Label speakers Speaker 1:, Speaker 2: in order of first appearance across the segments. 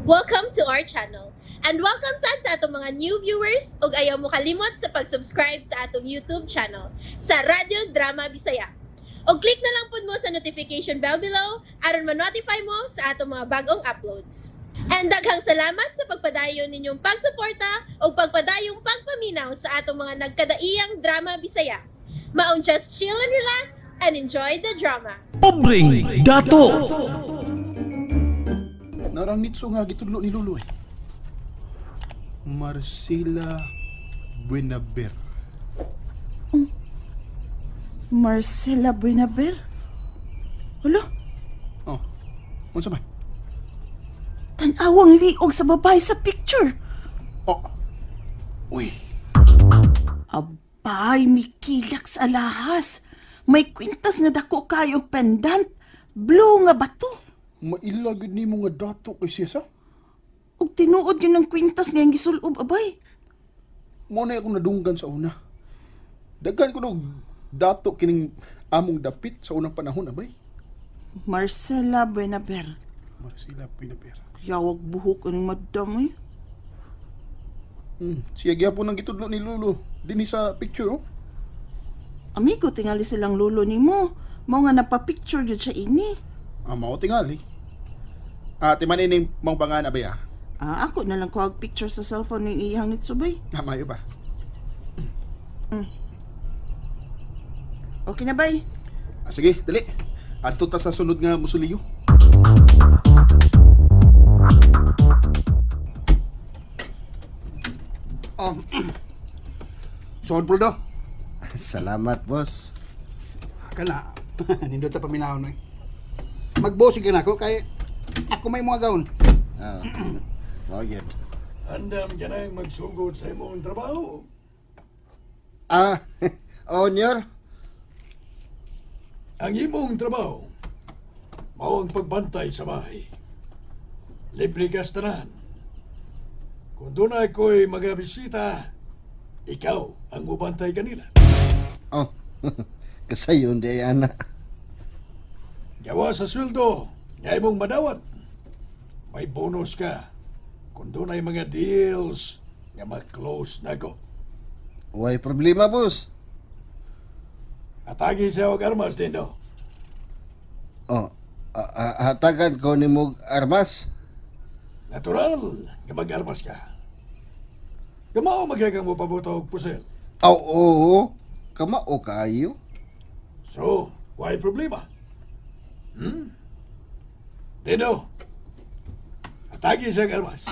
Speaker 1: Welcome to our channel. And welcome sad sa atong mga new viewers ug ayaw mo kalimot sa pag-subscribe sa atong YouTube channel sa Radyo Drama Bisaya. Og click na lang pud mo sa notification bell below aron ma-notify mo sa atong mga bagong uploads. And daghang salamat sa pagpadayon ninyong pagsuporta ug pagpadayong pagpaminaw sa atong mga nagkadaiyang drama Bisaya. Maong just chill and relax and enjoy the drama.
Speaker 2: Pobreng Dato.
Speaker 3: Narang nitso nga gitudlo ni Lolo eh. Marcela Buenaber.
Speaker 4: Marcela Buenaber? Hala,
Speaker 3: Oh. Unsa ba?
Speaker 4: tanawang liog sa babae sa picture.
Speaker 3: Oh. Uy,
Speaker 4: Abay, mikilak sa alahas. May kwintas nga dako kayo pendant. Blue nga bato.
Speaker 3: Maila gid nimo nga dato kay siya sa.
Speaker 4: Ug tinuod yun ang kwintas nga ang gisulob, abay.
Speaker 3: Mo na akong nadunggan sa una. Daghan ko og dato kining among dapit sa unang panahon abay.
Speaker 4: Marcela Buenaber.
Speaker 3: Marcela Buenaber.
Speaker 4: Yawag buhok ang madam eh.
Speaker 3: Siya gyapon ang gitudlo ni Lolo dinhi sa picture oh.
Speaker 4: Amigo, tingali silang lolo nimo. Mao nga napapicture yun siya ini.
Speaker 3: Ah, mao tingali. Ah, timan ining mong pangan abay ah.
Speaker 4: Ah, ako na lang kuhag picture sa cellphone ni iyang nitsubay.
Speaker 3: Ah, maayo ba?
Speaker 4: Okay na, bay.
Speaker 3: Ah, sige, dali. Adto ta sa sunod nga musuliyo.
Speaker 5: Oh. Sood Poldo.
Speaker 6: Salamat, boss.
Speaker 5: Kana. Nindot ta paminahon eh. Magbosig ka na ako kay ako may mga gaon.
Speaker 6: Ah, mao gyud.
Speaker 7: Andam ka nang magsugod sa imong trabaho.
Speaker 6: Ah, owner.
Speaker 7: Ang imong trabaho, mao ang pagbantay sa bahay. Libre ka sa tanan. Kung doon ako'y mga bisita, ikaw ang mubantay kanila.
Speaker 6: Oh, kasayon di ana.
Speaker 7: Gawa sa sweldo, nga imong madawat. May bonus ka. Kung doon ay mga deals, nga ma-close na ko.
Speaker 6: Way problema, boss.
Speaker 7: Atagi siya og armas din daw.
Speaker 6: Oh, hatagan ko nimo armas.
Speaker 7: Natural, nga mag-armas ka. Kamao magyagang mo pabuto og pusil.
Speaker 6: Aw, oo. Kamao kaayo.
Speaker 7: So, why problema? Dino, atagi siya ang armas.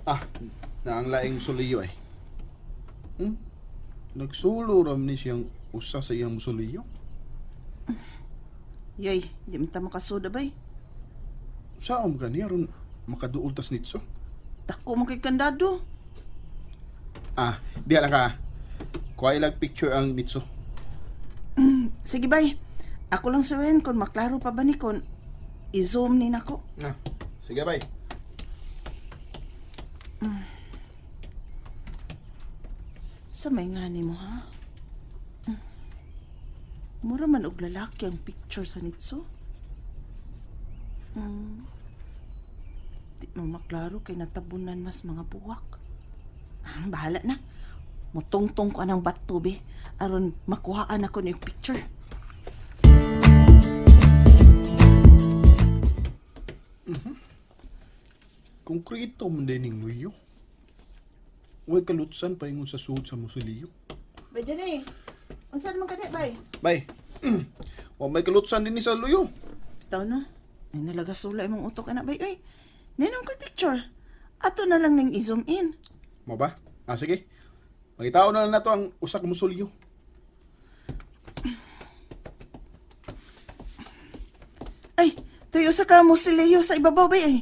Speaker 3: Ah, na ang laing musuliyo eh. Hmm? Nagsulo ram ni siyang usa sa iyang musuliyo.
Speaker 4: Yay, di man ta makasuda, bay.
Speaker 3: Saan ka niya ron makaduol tas nitso?
Speaker 4: Dako mo kay kandado.
Speaker 3: Ah, diha lang ka. Kuha ilag picture ang nitso.
Speaker 4: Sige, bay. Ako lang sabihin kung maklaro pa ba ni kon i-zoom ni nako.
Speaker 3: Ah, sige bay.
Speaker 4: Sa may nga ni mo, ha? Mura man og lalaki ang picture sa nitso. Di mo maklaro kay natabunan mas mga buwak. Ah, bahala na. Mutungtong ko anang bato, be. Aron makuhaan ako ni picture.
Speaker 3: Konkreto man din ning luyo. Huwag kalutsan paingon sa suod sa musuliyo.
Speaker 4: Bay, Jenny. Unsa naman kani, bay?
Speaker 3: Bay, wa may kalutsan din ni sa luyo.
Speaker 4: Bitaw no. May nalagasula imong utok anak bay. Uy, ninong ko picture. Ato na lang ning i-zoom in.
Speaker 3: Mo ba? Ah, sige. Mangitao na lang nato ang usa ka musuliyo.
Speaker 4: Ay, tuyo sa ka musileo sa ibabaw bay ay.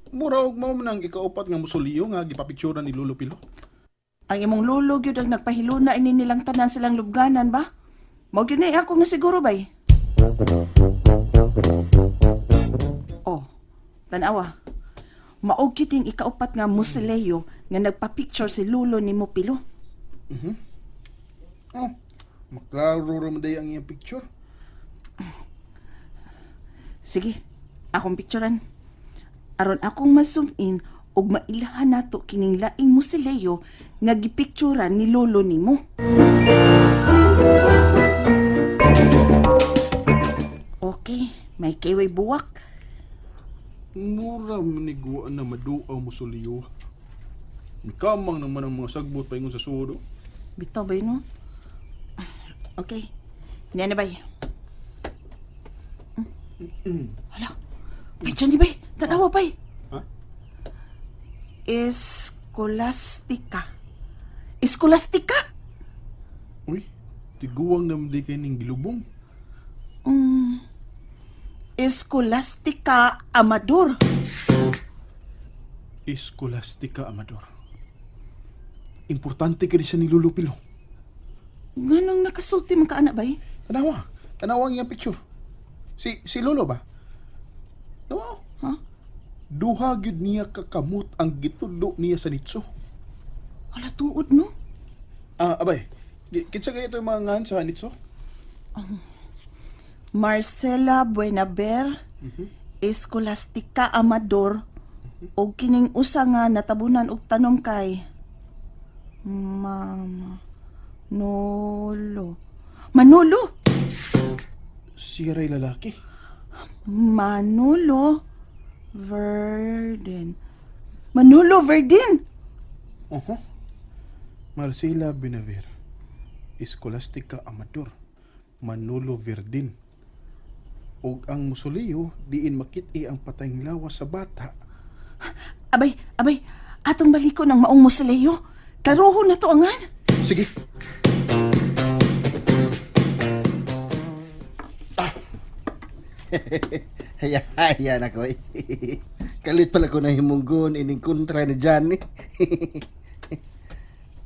Speaker 3: Mura og mao man ang ikaupat nga musuliyo nga gipapicturean ni Lolo Pilo.
Speaker 4: Ang imong lolo gyud ang nagpahiluna ini nilang tanan silang lubganan ba? Mao gyud na ako nga siguro bay. Oh, tanawa. Mao gyud ning ikaupat nga musileo nga nagpa-picture si lolo ni Pilo.
Speaker 3: Oh, maklaro ra man day ang iyang picture.
Speaker 4: Sige, akong picturean. Aron akong ma-zoom in ug mailahan nato kining laing musileo nga gipicturan ni lolo nimo. Okay, may kiway buwak.
Speaker 3: Mura maniguan na maduaw musuliyo. Mikamang naman ang mga sagbot paingon sa sudo.
Speaker 4: Bitaw ba yun, no? Okay. Niya na bay. Hala. Bay, dyan di bay. Tanawa bay.
Speaker 3: Ha?
Speaker 4: Escolastica. Escolastica?
Speaker 3: Uy, tiguang naman di kay ning gilubong.
Speaker 4: Escolastica Amador.
Speaker 3: Escolastica Amador. Importante kay siya ni Lolo Pilo.
Speaker 4: Nganong nakasulti man ka anak bay?
Speaker 3: Tanawa, tanawa ang iyang picture. Si Lolo ba? Tanawa.
Speaker 4: Ha?
Speaker 3: Duha gyud niya kakamot ang gitudlo niya sa nitso.
Speaker 4: Hala tuod no?
Speaker 3: Ah, abay. Kinsa ganito yung mga ngan sa nitso?
Speaker 4: Marcela Buenaber, Escolastica Amador, og kining usa nga natabunan og tanom kay Mama Nolo. Manolo!
Speaker 3: Siya ray lalaki.
Speaker 4: Manolo Verden. Manolo Verdin!
Speaker 3: Oho. Marcela Benaver. Escolastica Amador. Manolo Verdin. Og ang musuliyo, diin makit-i ang patayng lawas sa bata.
Speaker 4: Abay, abay, atong baliko ng maong musileo. Klarohon na to angan.
Speaker 3: Sige.
Speaker 6: Haya, na ko eh. Kalit pala ko na himunggon ining kontra ni Johnny.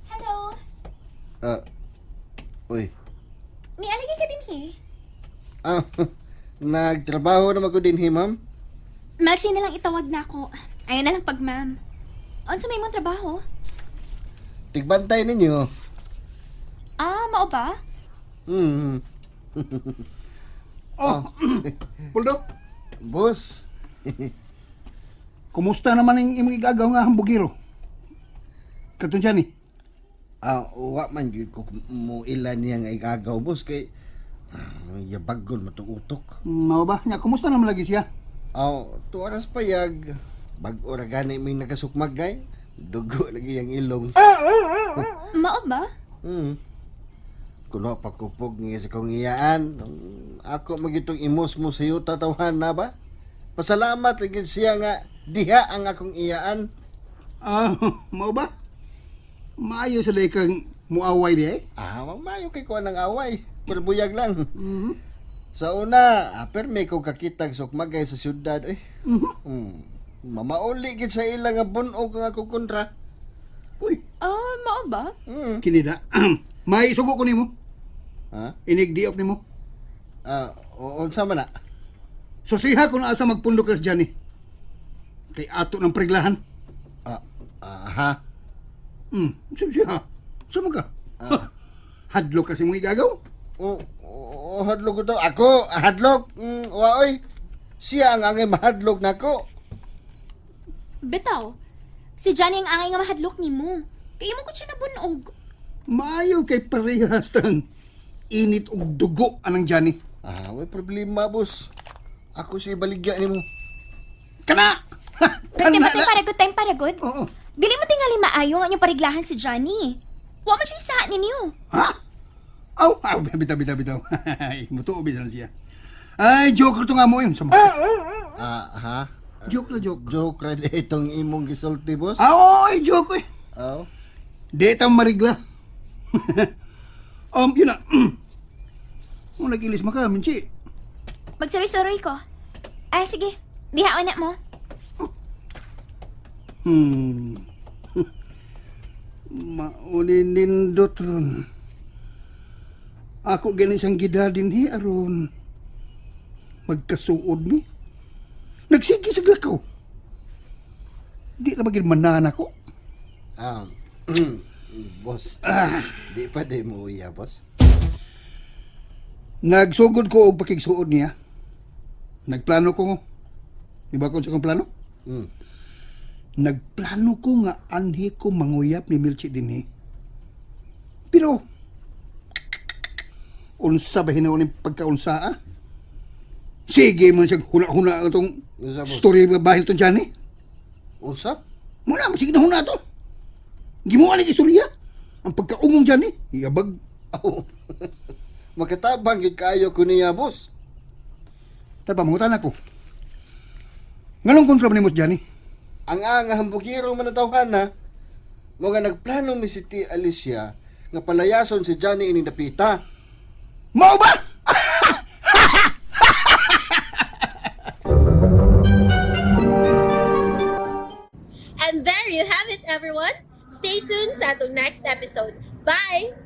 Speaker 1: Hello.
Speaker 6: Ah, uy.
Speaker 1: Nialagay ka din he.
Speaker 6: Ah, nagtrabaho naman ko din, ma'am.
Speaker 1: Melchie na lang itawag na ako. Ayaw na lang pag ma'am. Unsa may mong trabaho?
Speaker 6: Tigbantay ninyo.
Speaker 1: Ah, mao ba?
Speaker 6: Hmm.
Speaker 5: Oh, Bulldog,
Speaker 6: Boss.
Speaker 5: kumusta naman ang imong igagaw nga hambugiro? Katong Johnny.
Speaker 6: Ah, wa man gyud ko mo ilan niya nga igagaw, boss, kay yabagon matong utok.
Speaker 5: Mao ba? Nya, kumusta naman lagi siya?
Speaker 6: Aw, tuwaras payag. Bag-o ra gani may nagasukmag gay. Dugo lagi ang ilong.
Speaker 1: Mao ba?
Speaker 6: Kuno pa kupog nga sa kong iyaan. Ako magitong imos mo sa yuta tawhan na ba? Pasalamat lagi siya nga diha ang akong iyaan.
Speaker 5: Ah, mao ba? Maayo sa kang muaway di eh.
Speaker 6: Ah, mayo kay kuan ng away. Pero buyag lang.
Speaker 5: Mhm.
Speaker 6: Sa una, perme ko kakitag sukmagay sa syudad eh.
Speaker 5: Mhm.
Speaker 6: Mamauli gid sa ila nga bunog ang akong kontra.
Speaker 5: Uy,
Speaker 1: Ah, mao ba?
Speaker 5: Kini na. May sugo ko nimo.
Speaker 6: Ha?
Speaker 5: Inig di off nimo.
Speaker 6: Ah, unsa man na?
Speaker 5: Susiha ko na asa magpundok ka sa Johnny. Kay ato ng preglahan.
Speaker 6: Ah, ah, ha?
Speaker 5: Susiha. Sama ka.
Speaker 6: Ah.
Speaker 5: Hadlok kasi mong igagaw.
Speaker 6: O, o, hadlok ko to. Ako, hadlok. Waoy. Siya ang angay mahadlok nako.
Speaker 1: Bitaw. Si Johnny ang angay nga mahadlok nimo. Kay imo ko siya nabunog.
Speaker 5: Maayo kay parehas tang init og dugo anang Johnny.
Speaker 6: Ah, may problema, boss. Ako si baligya nimo.
Speaker 5: Kana!
Speaker 1: Time
Speaker 5: Kana
Speaker 1: time
Speaker 5: na!
Speaker 1: para good, time para good.
Speaker 5: Oo.
Speaker 1: Dili mo tingali maayo nga inyong pariglahan si Johnny. Wa man siya isa ninyo.
Speaker 5: Ha? Aw, aw, bitaw, bitaw, bitaw. Ay, mutuo bitaw siya. Ay, joke to nga mo yun. Sama.
Speaker 6: Ah, ha?
Speaker 5: Joke na joke.
Speaker 6: Joke ra di itong imong gisulti, boss.
Speaker 5: Ah, oo, ay, joke eh.
Speaker 6: Aw.
Speaker 5: Di ta marigla. Yun na. Kung nag-ilis maka, Minchi.
Speaker 1: Magsuri-suroy ko. Ah, sige. Dihaon na mo.
Speaker 5: Mauni nindot ron. Ako gani siyang gida din hi aron. Magkasuod mi. Nagsige sa lakaw. Di na maging manahan ako.
Speaker 6: Ah, boss. Di pa di mo iya, boss.
Speaker 5: Nagsugod ko og pakigsuod niya. Nagplano ko. Di ba kung sa akong plano? Nagplano ko nga anhi ko manguyap ni Milchi dinhi. Pero unsa ba hinuon yung pagkaunsa ah? Sige mo siyang huna-huna itong
Speaker 6: Unsa, boss?
Speaker 5: story nga bahil itong Johnny.
Speaker 6: Usap?
Speaker 5: Muna, sige na huna to. Gimuha ni istorya. Ang pagkaungong Johnny, iabag.
Speaker 6: Oh. Makatabang gyud kaayo ko niya, boss.
Speaker 5: Tapa, mangutan ako. Nganong kontra ba nimo si Johnny?
Speaker 6: Ang anga hambugiro man ang tawhana. Mo nga nagplano mi si T. Alicia nga palayason si Johnny ining dapita.
Speaker 5: Mao ba?
Speaker 1: And there you have it, everyone. Stay tuned sa atong next episode. Bye!